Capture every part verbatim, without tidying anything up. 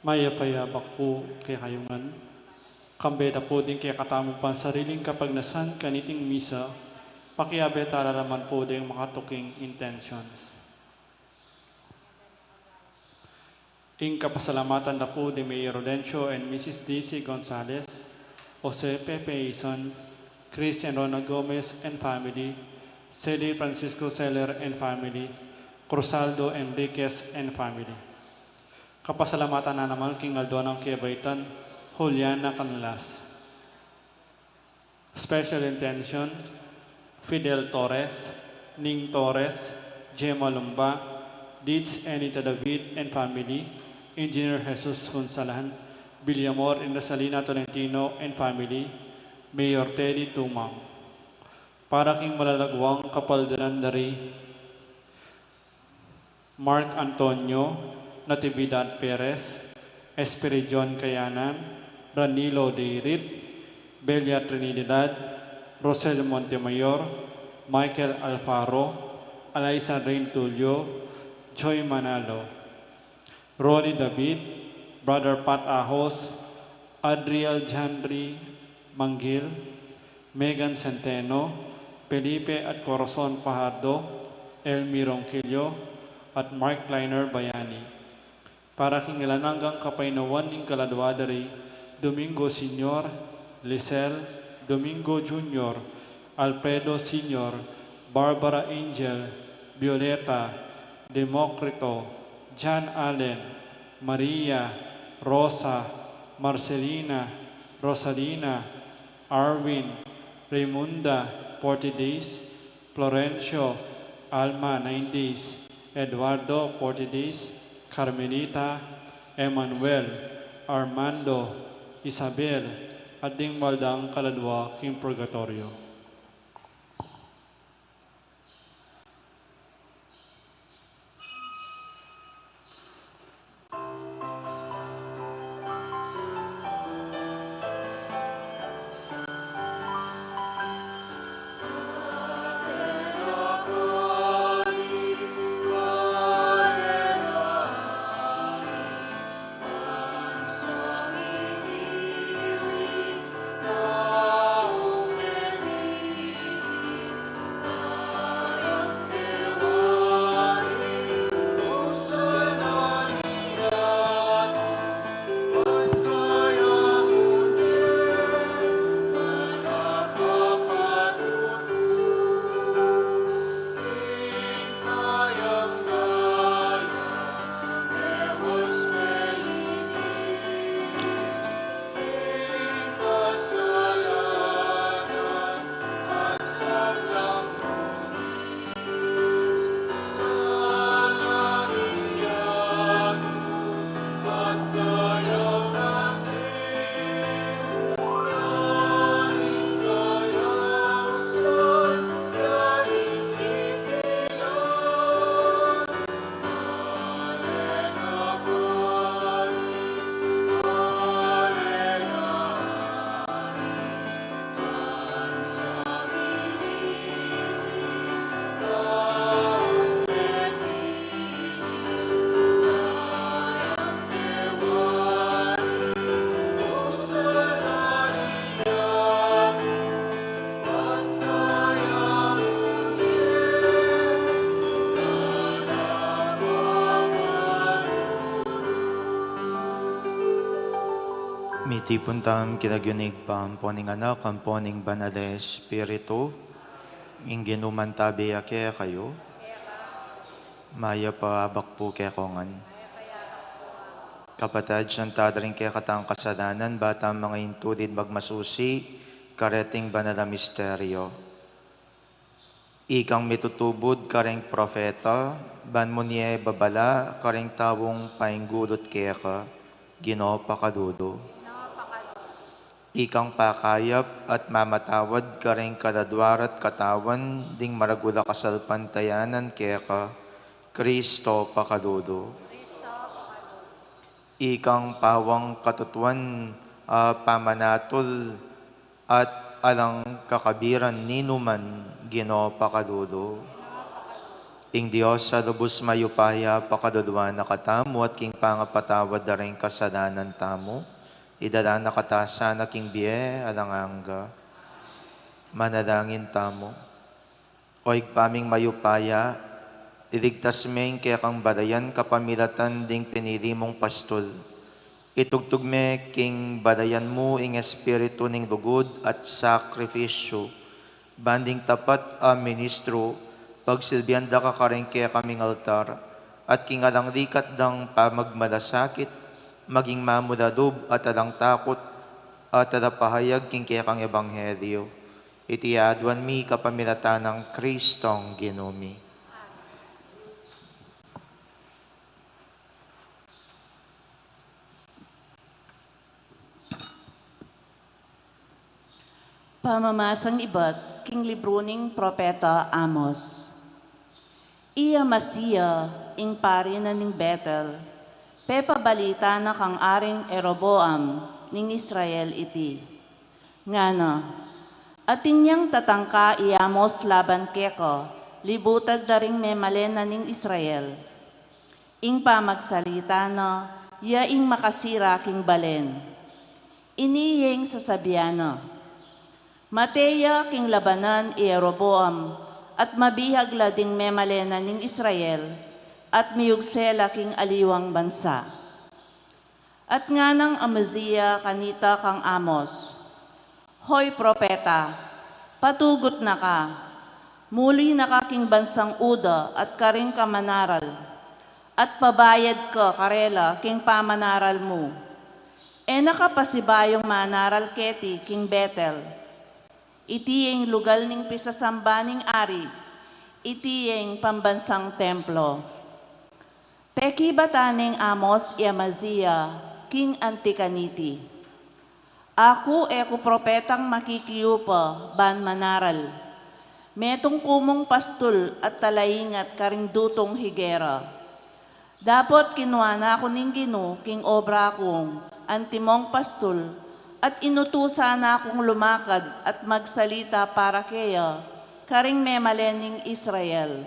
Mayap a yabak pu kekayu ngan. Kambe da pu ding kekatamung pansariling kapagnasan kaniting misa, pakiabe tala naman pu ding makatuking intentions. Ing kapasalamatan da pu di Mayor Rodencio and Missus Daisy Gonzalez, Jose Pepe Ison, Christian Ronald Gomez and family, Sally Francisco Seller and family, Cruzaldo Enriquez and family. Kapasalamatan na naman king aldo nang kebaitan, Juliana Canlas. Special intention, Fidel Torres, Ning Torres, Gemma Lumba, Ditch Anita David and family, Engineer Jesus Funsalan, Villamor and Rosalina Tolentino and family, Mayor Teddy Tumang. Para king malalaguang kapaldanan dari Mark Antonio, Natividad Perez, Espiridion Kayanan, Ranilo Deirit, Belia Trinidad, Rosel Montemayor, Michael Alfaro, Alaisa Rain Tulio, Joy Manalo, Ronnie David, Brother Pat Ahos, Adriel Janry Manggil, Megan Centeno, Felipe at Corazon Fajardo, Elmi Ronquillo, at Mark Liner Bayani. Para king alang anggang kapaynawan ning kaladua dari Domingo Senior, Lisel, Domingo Junior, Alfredo Senior, Barbara Angel, Violeta, Democrito, John Allen, Maria, Rosa, Marcelina, Rosalina, Arwin, Raymunda, forty days, Florencio, Alma, nine days, Eduardo, forty days, Carmelita, Emmanuel, Armando, Isabel, at ding mabaldang kaladua king purgatorio. Tipun tam king lagyu ning Ibpa, ampo ning Anak, ampo ning Banal a Espiritu. Ing Ginu mantabe ya kekayu. Mayap a abak pu kekongan. Kapatad, sisian tala ring kekatang kasalanan, ba tang manga intulid magmasusi kareting banal a misteryo. Ikang mitutubud kareng propeta, ban mu ne babala kareng taung painggulut keka, Ginu pakalulu. Ikang pakayap at mamatawad kareng kaladua ra't katawan ding maragul a kasalpantayanan keka, Kristo pakalulu. Ikang pawang katutuan a pamanatul at alang kakabiran ninuman, Ginu pakalulu. Ing Dios a lubus mayupaya pakaluluan na katamu at king pangapatawad da ring kasalanan tamu, idala na kata sana king bie alang angga. Manalangin tamu. O Ibpa ming mayupaya, iligtas me ing kekang balayan kapamilatan ding pinili mung pastul. Itugtug me king balayan mu ing espiritu ning lugud at sakrifisyu, ban ding tapat a ministru, pagsilbian da ka karing kekaming altar, at king alang likat dang pamagmalasakit, maging mamulalub at alang takut, at talapahayag king kekang ebanghelyo. Iti aduan mi kapamilatan nang Kristong Ginu mi. Pamamasang ibat king libru ning propeta Amos. I Amasia, ing pari na ning Betel, pepabalita na kang Aring Jeroboam ning Israel iti. Ngana, atin yang tatangka i Amos laban keka, libutad da ring memalen na ning Israel. Ing pamagsalita na, ya ing makasira king balen. Ini yeng sasabian na, mate ya king labanan i Jeroboam, at mabihag la ding memalen na ning Israel, at miyugse la king aliwang bansa. At nganang Amazia kanita kang Amos, hoy propeta, patugut na ka, muli na ka king bansang Juda at karing kamanaral, at pabayad ka karela king pamanaral mu. E na ka pasibayung manaral keti king Betel. Iti ya ing lugal ning pisasamba ning ari, iti ya ing pambansang templo. Pekibatan neng Amos i Amazia king anti kaniti, aku e ku propetang makikiyupa ban manaral. Metung ku mung pastul at talaingat karing dutung higera. Dapot kinua na ku ning Ginu king obra kung antimong pastul, at inutusan na kung lumakad at magsalita para keya karing memalen ning Israel.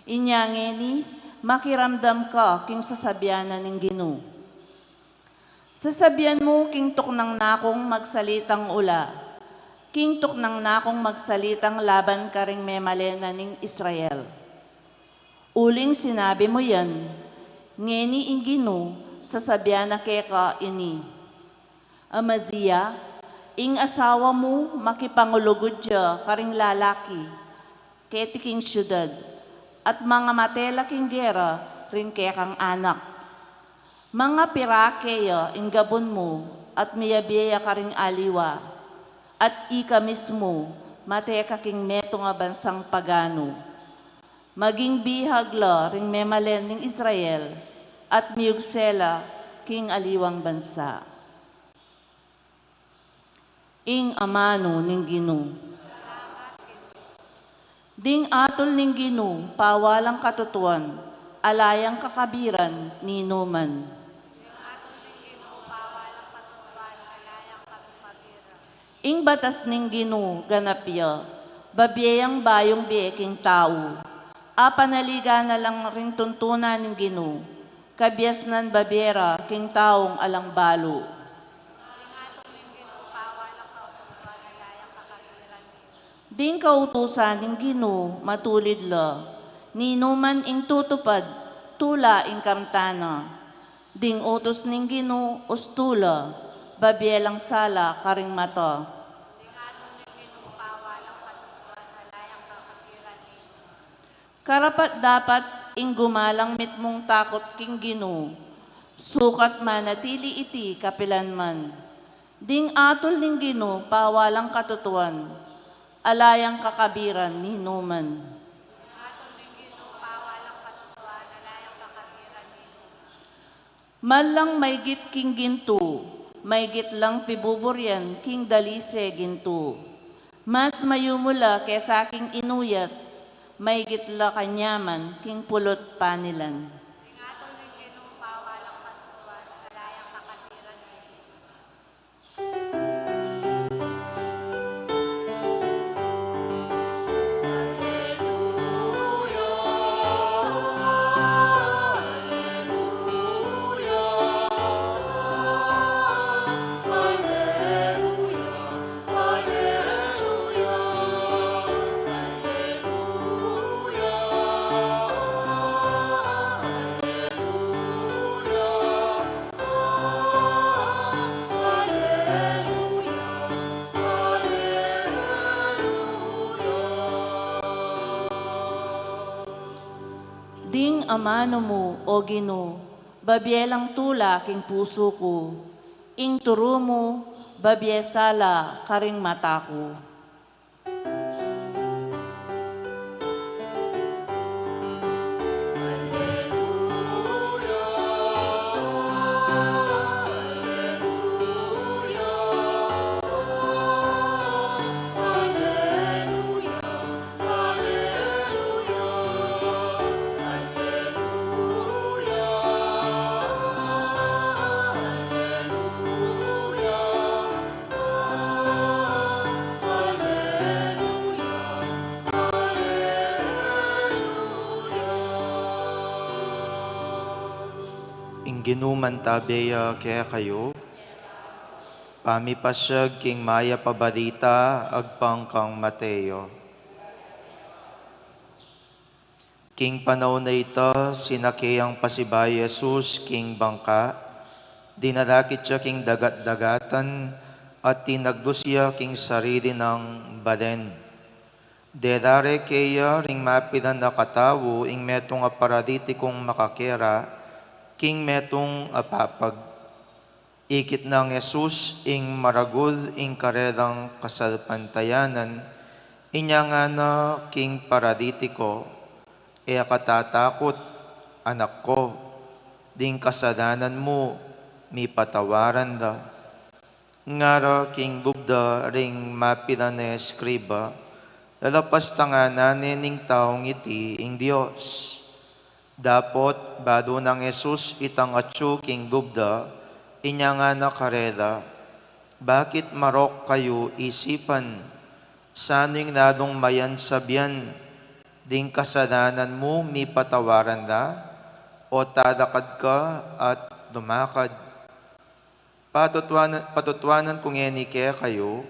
Inya ngeni, makiramdam ka king sasabian na ning Ginu. Sasabian mu king tuknang na kung magsalitang ula, king tuknang na kung magsalitang laban karing memalen na ning Israel. Uling sinabi mu yan, ngeni ing Ginu sasabian na keka ini, Amazia, ing asawa mu makipangulugud ya karing lalaki keti king siudad, at mangamate la king gera ring kekang anak. Mangapira keya ing gabun mu, at miyabie ya karing aliwa, at ika mismu mate ka king metung a bansang paganu. Maging bihag la ring memalen ning Israel, at miyugse la king aliwang bansa. Ing amanu ning Ginu. Ding atul ning Ginu pawalang katutuan, ala yang kakabiran ninuman. Ing batas ning Ginu ganap ya, babie yang bayung bie king tau. Apanaligan na lang ring tuntunan ning Ginu, kabiasnan babie ra king taung alang balu. Ding kautusan ning Ginu matulid la, ninuman ing tutupad tula ing kamtan na. Ding utus ning Ginu ustu la, babie lang sala karing mata. Ing atul ning Ginu, pawalang katutuan, ala yang kakapiran ninu. Karapat-dapat ing gumalang mitmung takut king Ginu, sukat manatili iti kapilan man. Ding atul ning Ginu, pawalang katutuan, ala yang kakapiran ninu man. Ing atul ning Ginu, pawalang katutuan, ala yang kakapiran ninu. Manlang maygit king gintu, maygit lang pibuburian king dalise gintu. Mas mayumu la kesa king inuyat, maygit la kanyaman king pulut panilan. Ing atul ning Ginu, pawalang katutuan, ala yang kakapiran ninu. Ding amanu mu, O Ginu, babie lang tula king pusu ku, ing turu mu, babie sala karing mata ku. Ing Ginu mantabe ya kekayu. Pamipasiag king Mayap a Balita agpang kang Mateo. King panaun a ita, sinake yang pasibayu i Jesus king bangka, dinala kitya king dagat-dagatan, at tinaglus ya king sarili nang balen. Dela re keya ring mapilan a katau ing metung a paralitikung makakera king metung a papag. Ikit nang Jesus ing maragul ing karelang kasalpantayanan, inya ngana king paralitiko, "E ka tatakut, anak ko, ding kasalanan mu mipatawaran da." Ngara king lub da ring mapilan a eskriba, "Lalapas tanganan ne ning taung iti ing Dios." Dapot balu nang Jesus itang atyu king lub da, inya ngana karela, "Bakit marok kayu isipan? Sanu ing lalung mayan sabian, ding kasalanan mu mipatawaran da, o talakad ka at lumakad?" Patutuanan, patutuanan ku ngeni kekayu,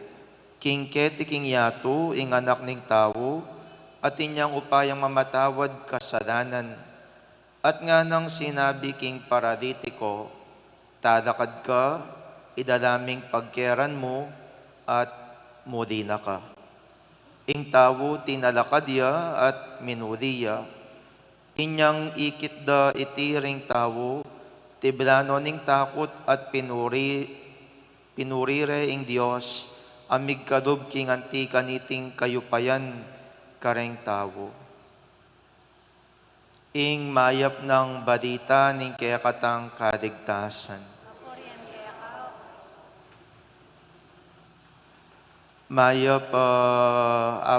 king keti king yatu ing Anak ning Tau, atin yang upayang mamatawad kasalanan. At nganang sinabi king paralitiko, "Talakad ka, idala me ing pagkeran mu, at muli na ka." Ing tau tinalakad ya at minuli ya. Inyang ikit da iti ring tau, tiblan no ning takut at pinuri, pinuri re ing Dios, a migkalub king anti kaniting kayupayan kareng tau. Ing mayap nang balita ning kekatang kaligtasan. Mayap a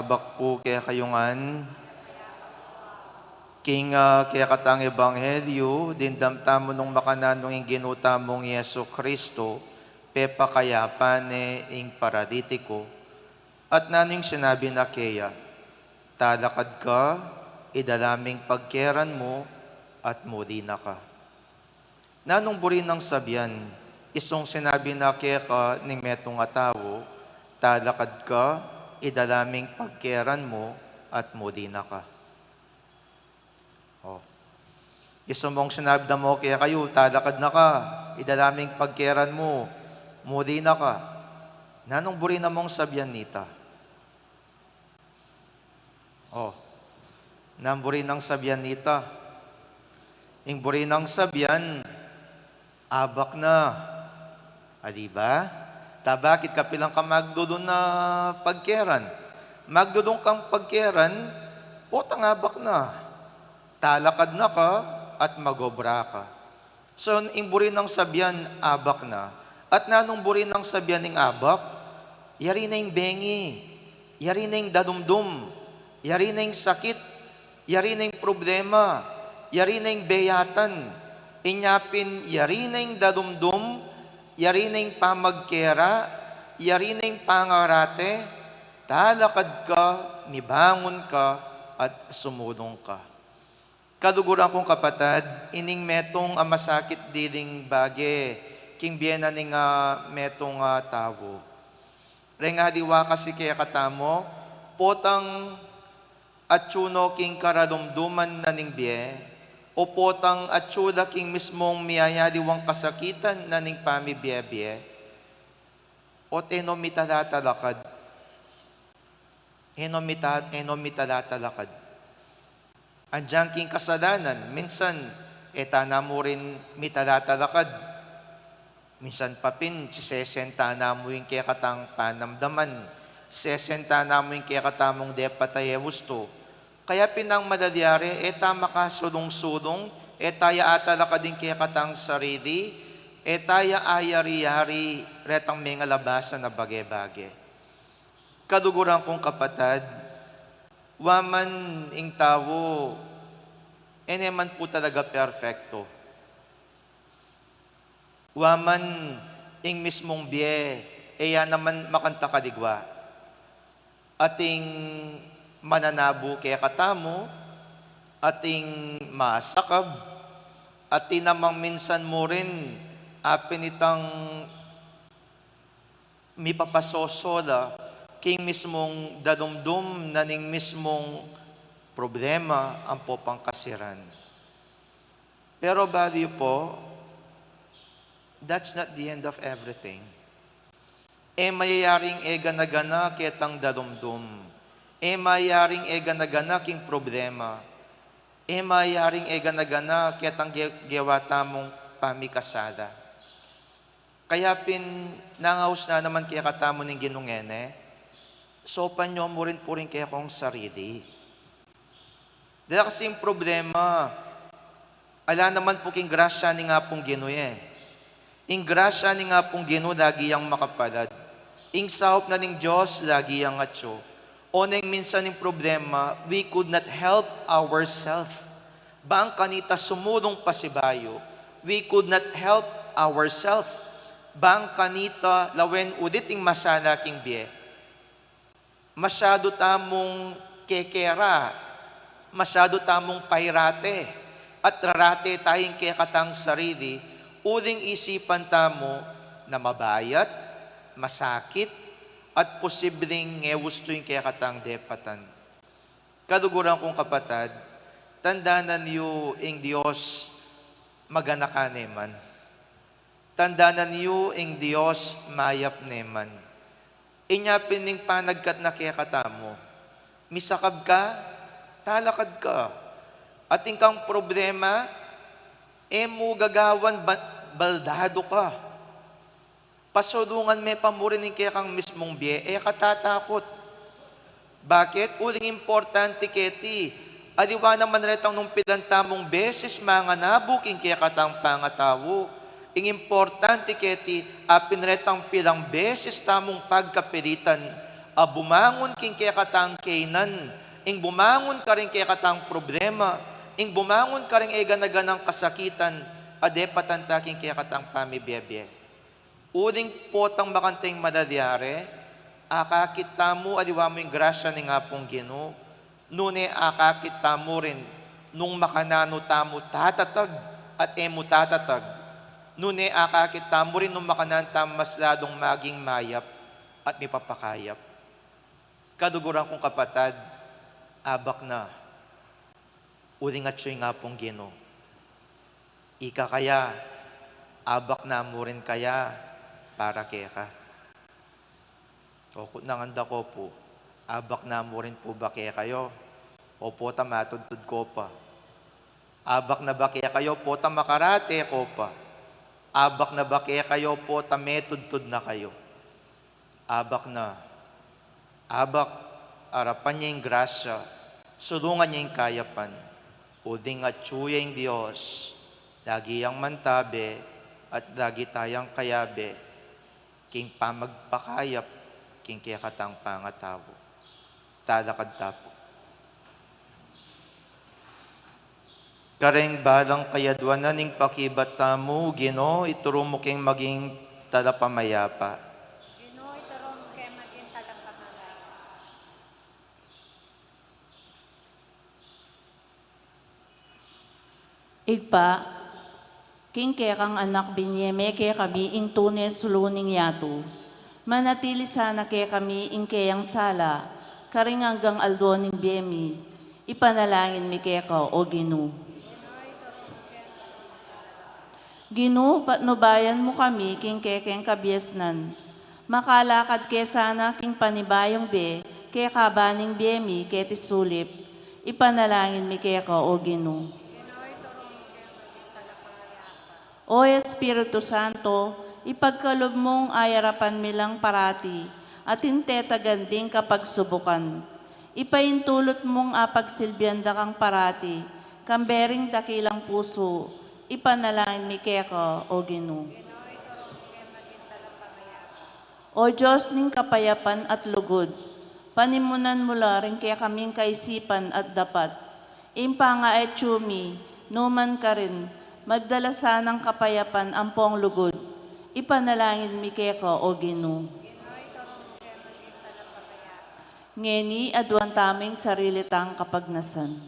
abak pu kekayu ngan. King, ah, kekatang ebanghelyu, dimdam tamu nung makananu ing Ginu tamung Jesu Kristo, pepakayapan ne ing paralitiku. At nanu ing sinabi na keya? "Talakad ka, idala me ing pagkeran mu, at muli na ka." Nanung buri nang sabian, isung sinabi na keka ning metung a tau, "Talakad ka, idala me ing pagkeran mu, at muli na ka"? O. Isung sinabi da mu kekayu, "Talakad na ka, idala me ing pagkeran mu, Muli na ka. Nanung buri na mung sabian nita? O, nanung buri nang sabian nita? Ing buri nang sabian, abak na. A, di ba? Ta bakit? Kapilan ka magdudun a pagkeran? Magdudun kang pagkeran, potang abak na. Talakad na ka at mag-obra ka. So, ing buri nang sabian, abak na. At nanung buri nang sabian ing abak? Yari na ing bengi, yari na ing dadumdum, yari na ing sakit, yari na ing problema, yari na ing beyatan. Inya pin, yari na ing dadumdum, yari na ing pamagkera, yari na ing pangarate, talakad ka, mibangun ka, at sumulung ka. Kaluguran kung kapatad, ining metung a masakit diling bage king bie na ning, ah, metung a tau. Reng aliwa kasi kekatamu, potang atyu no king kararumduman na ning bie, o potang atyu la king mismung miyayaliwang kasakitan na ning pamibie-bie, o't e no mitalatalakad. E no mita-, e no mitalatalakad. Andiyan king kasalanan, minsan, e ta na mu rin mitalatalakad. Minsan pa pin, sisesen ta na mu ing kekatang panamdaman. Sisesen ta na mu ing kekatamung depat a e ustu. Kaya pin nang madalyari, e ta makasulung-sulung, e ta ya atalakad ing kekatang sarili, e ta ya ayari-yari retang mengalabasan a bage-bage. Kaluguran kung kapatad, wa man ing tau, e ne man pu talaga perpektu. Wa man ing mismung bie, e ya naman makanta kaligwa. Ating mananabu kekatamu, ating masakab, atin namang minsan mu rin, apin itang mipapasosola king mismung dadumdum na ning mismung problema ampo pangkasiran. Pero balu yu pu, that's not the end of everything. E mayayaring e gana-gana ketang dadumdum. E mayayaring e gana-gana king problema. E mayayaring e gana-gana ketang ge-, gewa tamung pamikasala. Kaya pin, nangaus na naman kekatamu ning Ginu ngeni, saupan yu mu rin pu ring kekong sarili. Dela kasi ing problema, ala naman pu king grasya ning Apung Ginu e. Ing grasya ning Apung Ginu lagi yang makapalad. Ing saup na ning Dios lagi yang atyu. Oneng minsan ing problema, we could not help ourselves. Bang kanita sumulung pasibayu, we could not help ourselves. Bang kanita lawen ulit ing masala king bie. Masyadu tamung kekera, masyadu tamung pairate, at rarate taya ing kekatang sarili, uling isipan tamu na mabayat, masakit, at posibleng e ustu ing kekatang depatan. Kaluguran kung kapatad, tandanan yu ing Dios maganaka ne man. Tandanan yu ing Dios mayap ne man. Inya pin ing panagkat na kekatamu, misakab ka, talakad ka. Atin kang problema, e mu gagawan ba-, baldado ka. Pasulungan me pa mu rin ing kekang mismung bie, e ka tatakut. Bakit? Uling importante keti, aliwa naman retang nung pilan tamung beses manganabu king kekatang pangatau. Ing importante keti, apin retang pilang beses tamung pagkapilitan a bumangun king kekatang kaynan, ing bumangun karing kekatang problema, ing bumangun karing e gana-ganang kasakitan a depatan ta king kekatang pamibie-bie. Uling potang makanta ing madalyari, akakit tamu aliwa mu ing grasya ning Apung Ginu, nune akakit tamu rin nung makananu tamu tatatag at e mu tatatag, nune akakit tamu rin nung makananu tamu mas lalung maging mayap at mipapakayap. Kaluguran kung kapatad, abak na. Uling atyu ing Apung Ginu. Ika kaya, abak na mu rin kaya. para keka. O kutnan da ko pu, abak na mu rin pu ba kekayu? O pota matudtud ko pa? Abak na ba kekayu pota makarate ko pa? Abak na ba kekayu pota metudtud na kayu? Abak na, abak, arapan ya ing grasya, sulungan ya ing kayapan, uling atyu ya ing Dios, lagi yang mantabe, at lagi tayang kayabe, king pamagpakayap, king kekatang pangatau. Talakad ta pu. Kareng balang kayadwanan ning pakibat tamu, Ginu, ituru mu keng maging talapamayapa. Ginu, ituru mu keng maging talapamayapa. Ibpa, king kekang Anak binie me kekami ing tune sulu ning yatu. Manatili sana kekami ing keyang sala, karing anggang aldo ning bie mi. Ipanalangin mi keka, O Ginu. Ginu, patnubayan mu kami king kekeng kabiasnan. Makalakad ke sana king panibayung bie, kekaba ning bie mi keti sulip. Ipanalangin mi keka, O Ginu. O Espiritu Santo, ipagkalub mung ayarapan mi lang parati, atin tetagan ding kapagsubukan. Ipaintulut mung apagsilbian da kang parati, kambe ring dakilang pusu, ipanalangin mi keka, O Ginu. O Dios ning kapayapan at lugud, panimunan mu la ring kekaming kaisipan at dapat. Ing pangaatyu mi, numan karin, magdala sanang kapayapan ampong lugud. Ipanalangin mi keka, O Ginu. Ngeni, aduan tamu ing sarili tang kapagnasan.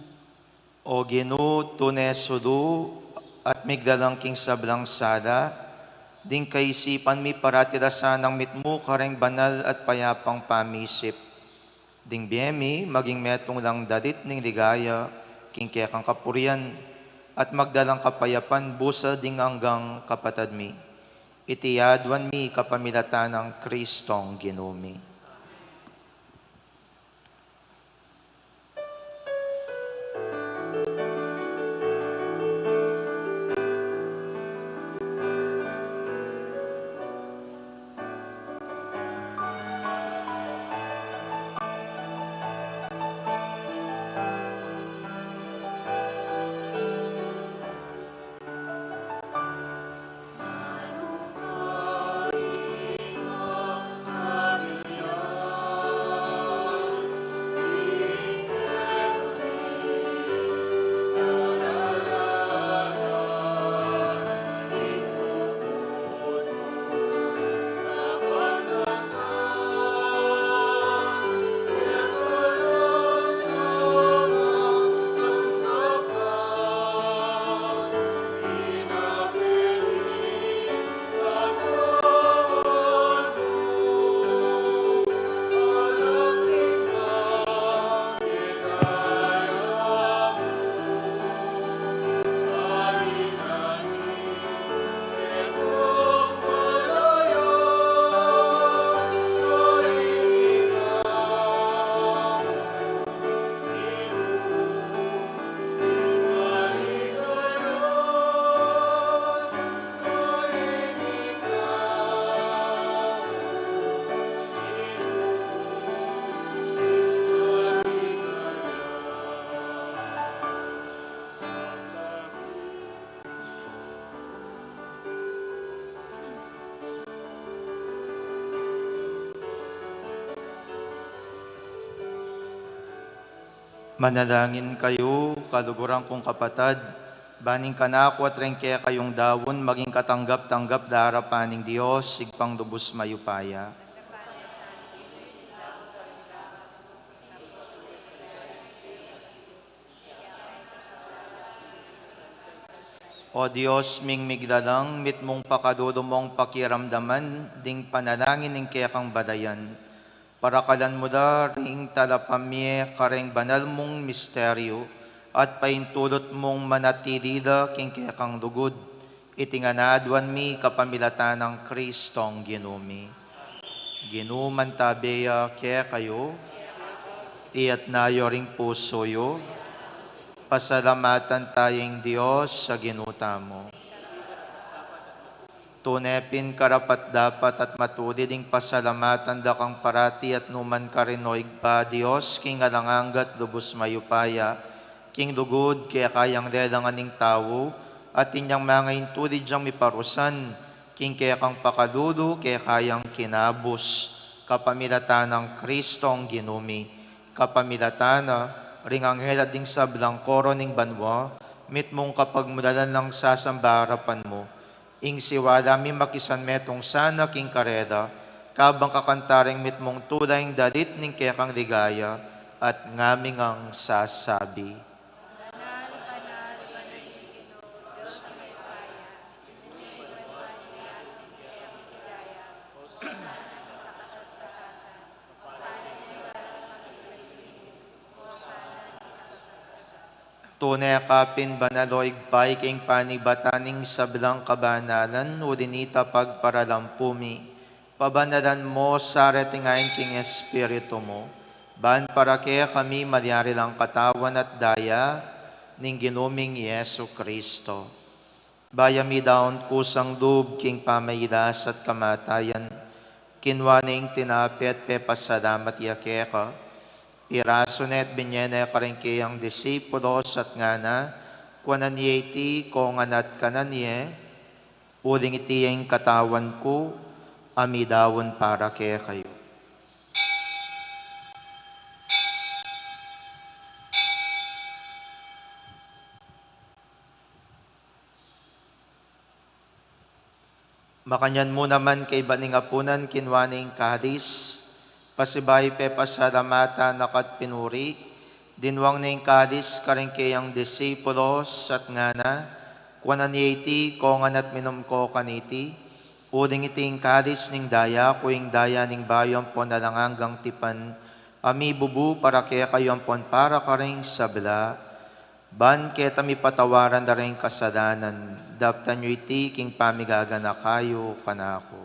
O Ginu, tune sulu at miglalang king sablang sala, ding kaisipan mi parati la sanang mitmu kareng banal at payapang pamisip. Ding bie mi maging metung lang dalit ning ligaya king kekang kapurian at magdalang kapayapan busal ding anggang kapatad mi. Iti aduan mi kapamilatan nang Kristong Ginu mi. Manalangin kayu, kaluguran kung kapatad, ban ing kanaku at ring kekayung daun maging katanggap-tanggap la arapan ning Dios, Ibpang lubus mayupaya. O Dios ming miglalang, mitmung pakalulu mung pakiramdaman ding panalangin ning kekang balayan. Parakalan mu la ring talapamye kareng banal mung misteryu, at paintulut mung manatili la king kekang lugud. Iti ngan aduan mi kapamilatan nang Kristong Ginu mi. Ginu, mantabe ya kekayu, iyatas yu ring pusu yu, pasalamatan taya ing Dios a Ginu tamu. Tune pin karapat-dapat at matulid ing pasalamatan da kang parati at nukarin man, o Ibpa, Dios king alang angga at lubus mayupaya, king lugud keka yang lelangan ing tau, at inyang manga intulid yang miparusan king kekang pakalulu, keka yang kinabus, kapamilatan nang Kristong Ginu mi, kapamilatan na ring anghel at ding sablang koro ning banua, mitmung kapagmulalan lang sasamba arapan mu. Ing siwala mi makisanmetung sana king karela, kabang kakanta ring mitmung tula ing dalit ning kekang ligaya, at ngami ngang sasabi: Banal, banal, banal ing Ginu, Dios a mayupaya, ing banua at ing ligaya, Hosana king kakas-kasan. Tune ka pin banal, o Ibpa, ika ing panibatan ning sablang kabanalan, uli na nita pagparalan pu mi, pabanalan mu sa reting ain king Espiritu mu, ban para kekami malyari lang katawan at daya ning Ginu ming Jesu Kristo. Bayu ya midaun kusang lub king pamailas at kamatayan, kinua ne ing tinape at pepasalamat ya keka, pirasu ne at binye ne karing keyang disipulos at ngana: Kuanan ye iti kongan at kanan ye, uling iti ya ing katawan ku a midaun para kekayu. Makanyan mu naman kaybat ning apunan, kinua ne ing kalis, pasibayu pepasalamatan na ka at pinuri, dinwang ne ing kalis karing keyang disipulos at ngana: Kuanan ye iti kongan at minum ko kaniti, uling iti ing kalis ning daya ku, ing daya ning bayu ampon alang anggang tipan, a mibubu para kekayu ampon para karing sabla, ban keta mipatawaran da ring kasalanan. Daptan yu iti king pamigaganaka yu kanaku.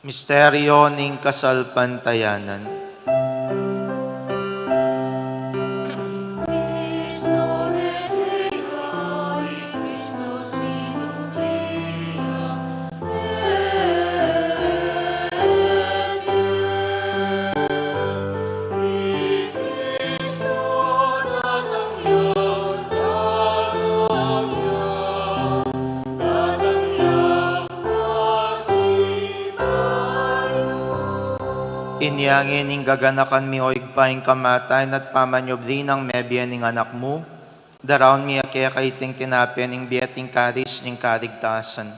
Misteryo ning kasalpantayanan. Inya ngeni gaganakan mi, o Ibpa, ing kamatayan at pamanyubli nang mebie ning Anak mu, daraun mi keka iting tinape ning bie at ing kalis ning kaligtasan.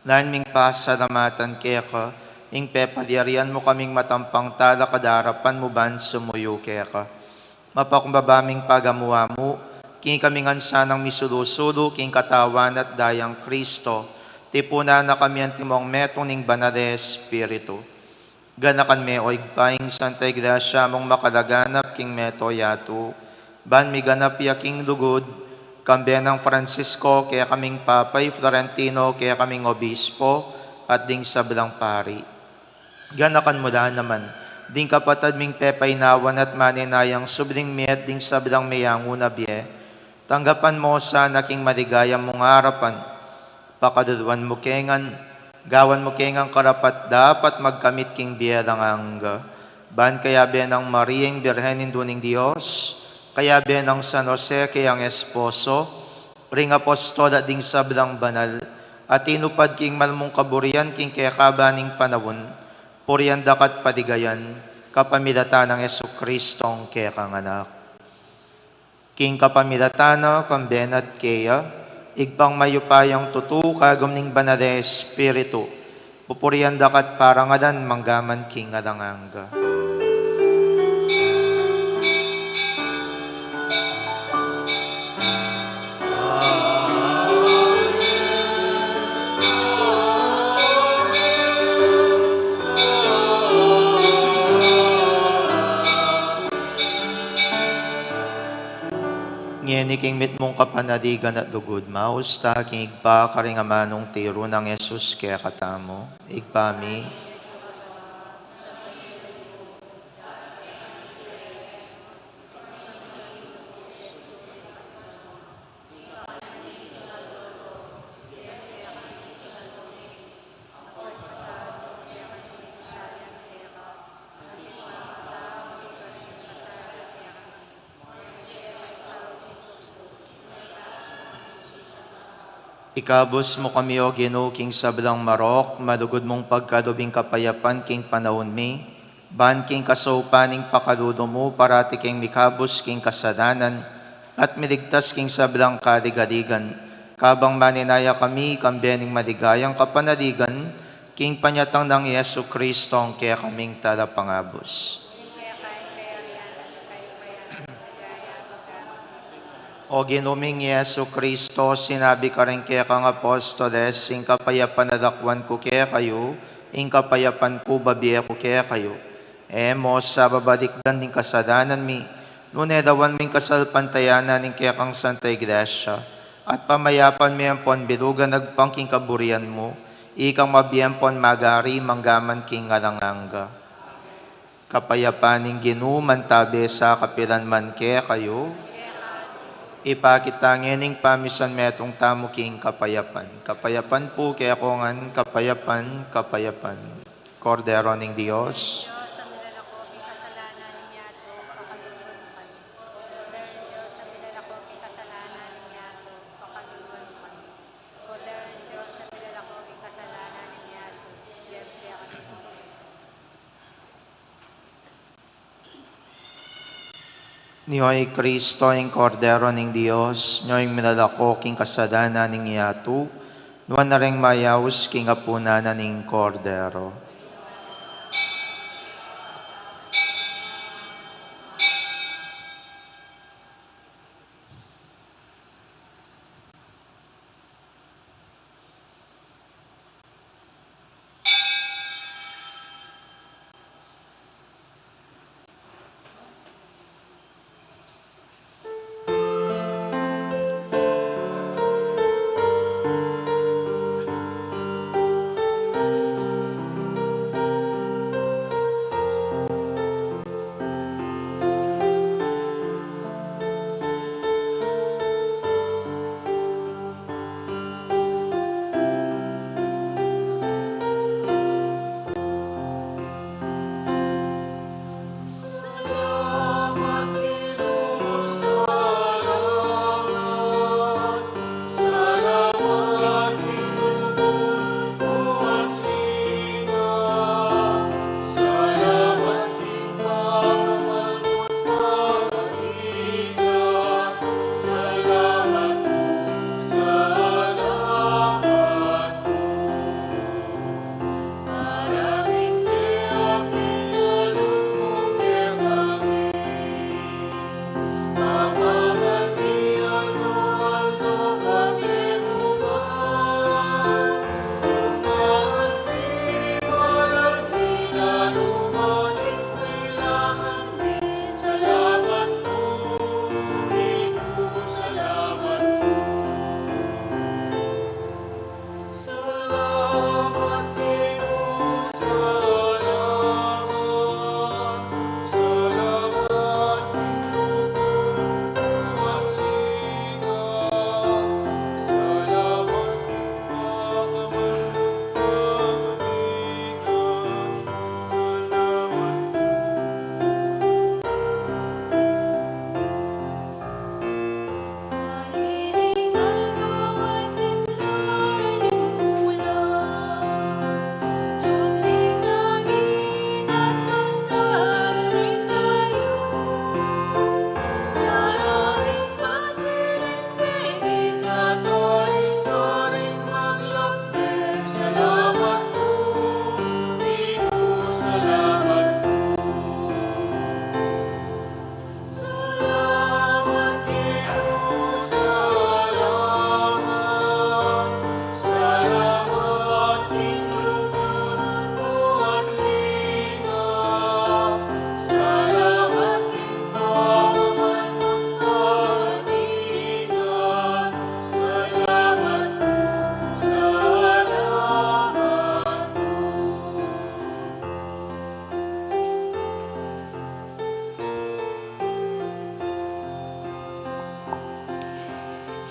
Lain ming pasalamatan keka ing pepalyarian mu kaming matampang talakad king arapan mu ban sumuyu keka. Mapakumbaba ming pagamuan mu king kami ngan sanang misulu-sulu king katawan at dayang Kristo, tipunan na kami antimong metung ning Banal a Espiritu. Ganakan me, o Ibpa, ing Santa Iglesia mung makalaganap king mabilug a yatu, ban miganap ya king lugud, kambe nang Francisco kekaming Papa, i Florentino kekaming Obispo, at ding sablang pari. Ganakan mu la naman ding kapatad ming pepainawan at manenayang subling mie at ding sablang meyangu na bie. Tanggapan mu sana king maligaya mung arapan. Pakaluluan mu ke ngan, gawan mu ke ngan karapat-dapat magkamit king bie alang angga. Ban kayabe nang Maria ing Birhen, Indu ning Dios, kayabe nang San Jose keyang esposo, ring apostol at ding sablang banal, a tinupad king mal mung kaburian king kekaban ning panaun, purian da ka at paligayan, kapamilatan nang Jesucristong kekang Anak. King kapamilatan na, kambe na at keya, Ibpang mayupayang tutu, kagum ning Banal a Espiritu, pupurian da ka at parangalan manggaman king alang angga. Ngeni king mitmung kapanaligan at lugud, maus ta king Ibpa karing amanung tiru nang Jesus kekatamu. Ibpa mi, ikabus mu kami, O Ginu, king sablang marok, malugud mung pagkalub ing kapayapan king panaun mi, ban king kasaupan ning pakalulu mu, parati kaming mikabus king kasalanan at miligtas king sablang kaligaligan, kabang maninaya kami kambe ning maligayang kapanaligan, king panyatang nang Jesu Kristong kekaming Talapangabus. O Ginu ming Jesu Kristo, sinabi karing kekang apostoles, ing kapayapan lakwan ku kekayu, ing kapayapan ku bibie ku kekayu. E mu sa babalikdan ing kasalanan mi, nune lawan mu ing kasalpantayanan ning kekang Santa Iglesia, at pamayapan mu ampon bilugan agpang king kaburian mu, ikang mabie ampon magari manggaman king alang angga. Kapayapan ning Ginu mantabe sa kapilan man kekayu. Ipakit ta ngening pamisanmetung tamu king kapayapan. Kapayapan pu kekongan, kapayapan, kapayapan. Kordero ning Dios. Diyos a milalako king kasalanan ning yatu, pakalulwan mu kami. Kordero ning Diyos a milalako king kasalanan ning yatu, pakalulwan mu kami. Kordero ning Diyos a milalako king kasalanan ning yatu, bibie mu kami. Nyo i Kristo, ing Kordero ning Dios, nyo ing milalako king kasalanan ning yatu, nuan na ring mayaus king apunan na ning Kordero.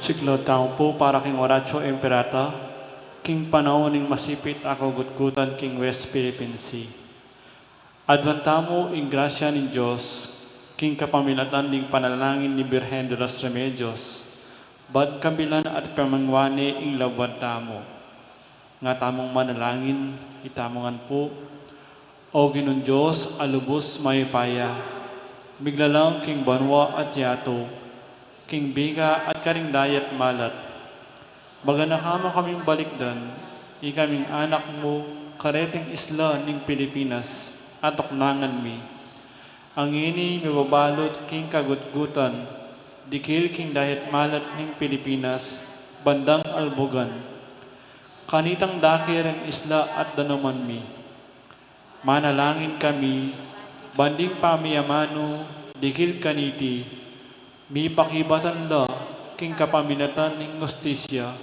Siklaud tamu pu para king Oratio Imperata, king panaun ning masipit a kagutgutan king West Philippine Sea. Aduan tamu ing grasya ning Dios, king kapamilatan ning panalangin ni Birhen de los Remedios, ban kabilan at pamangwani ing labuad tamu. Nga tamung manalangin, itamu ngan pu. O Ginung Dios a lubus mayupaya, miglalang king banua at yatu, king bika at karing dayat malat. Maganaka mu kaming balikdan, ikaming anak mu, kareting isla ning Pilipinas, atuknangan mi. Ngeni mibabalut king kagutgutan, dikil king dayat malat ning Pilipinas, bandang albugan. Kanitang dake ring isla at danuman mi. Manalangin kami, ban ding pamiyamanu, dikil kaniti, mipakibatan la, king kapamilatan ning hustisya,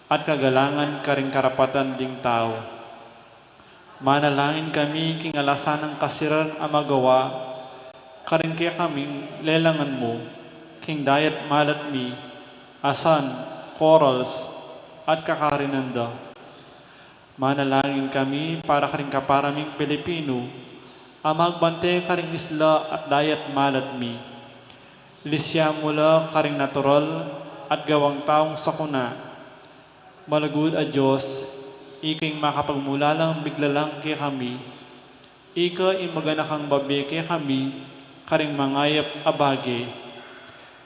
at kagalangan karing karapatan ding tau. Manalangin kami king alasan nang kasiran a magawa, karing kekaming lelangan mu, king dayat malat mi, asan, corals, at kakarinan da. Manalangin kami para karing kapara ming Pilipinu, a magbante karing isla at dayat malat mi. Lisya mu la karing natural at gawang taung sakuna. Malugud a Dios, ika ing makapagmulalang miglalang kekami, ika ing maganakang babie kekami, karing mangayap a bage.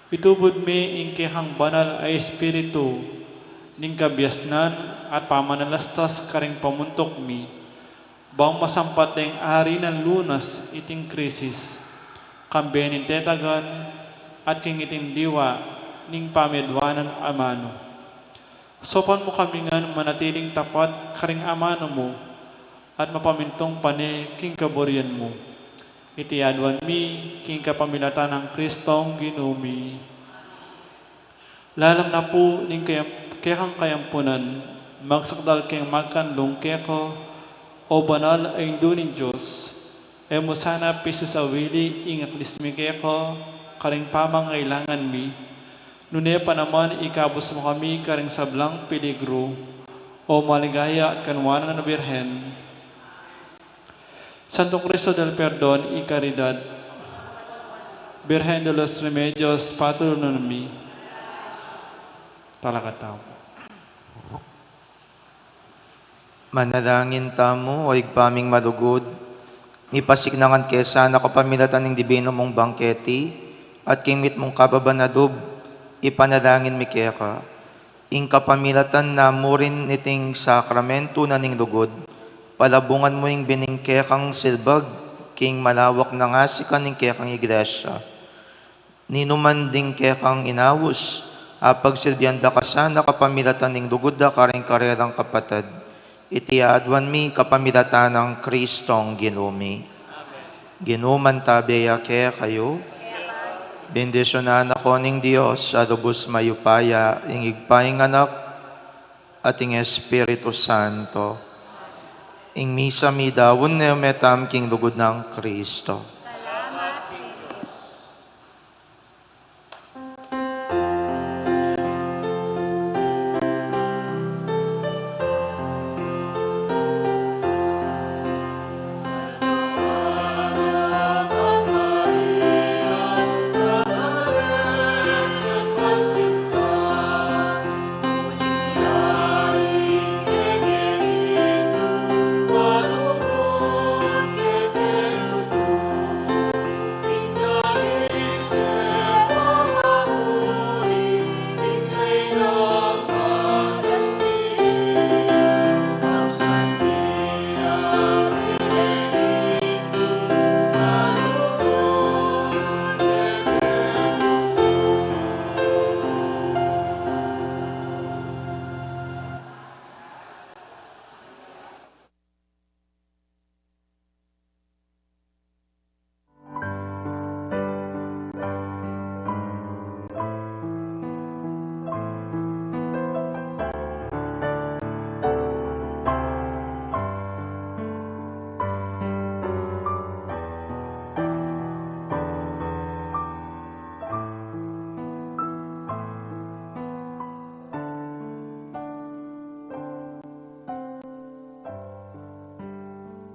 Itubud me ing kekang banal a Espiritu, ning kabiasnan at pamanalastas karing pamuntuk mi, bang masampat deng ari nang lunas iting krisis, kambe ning tetagan, at king iting diwa, ning pamiaduanan amanu. Saupan mu kami ngan manatiling tapat karing amanu mu, at mapamintung pane king kaburian mu. Iti aduan mi, king kapamilatan nang Kristong Ginu mi. Lalam na pu ning kayam-, kekang kayampunan, magsakdal keng magkanlung keka, o banal a Indu ning Dios, e mu sana pisisawili ing aklis mi keka, karing pamangailangan mi, nune pa naman ikabus mu kami karing sablang peligru, o maligaya at kanwanan a Birhen. Santo Cristo del Perdon y Caridad, Birhen de los Remedios, patulunan mi. Talakad tamu. Manalangin tamu, o Ibpa ming malugud, mipasiknangan ke sana kapamilatan ning dibinu mung bangketi, at king mitmung kababan a lub, ipanalangin mi keka. Ing kapamilatan na mu rin niting sakramentu na ning lugud, palabungan mu ing bining kekang silbag, king malawak nang asikan ning kekang iglesia. Ninuman ding kekang inaus, apagsilbian da ka sana kapamilatan ning lugud da karing karelang kapatad. Iti aduan mi kapamilatan nang Kristong Ginu mi. Ginu mantabe ya kekayu. Bendisyunan na ko ning Dios, a lubus mayupaya, ing Ibpa, ing Anak, at ing Espiritu Santo. Ing misa mi daun ne, metam king lugud nang Kristo.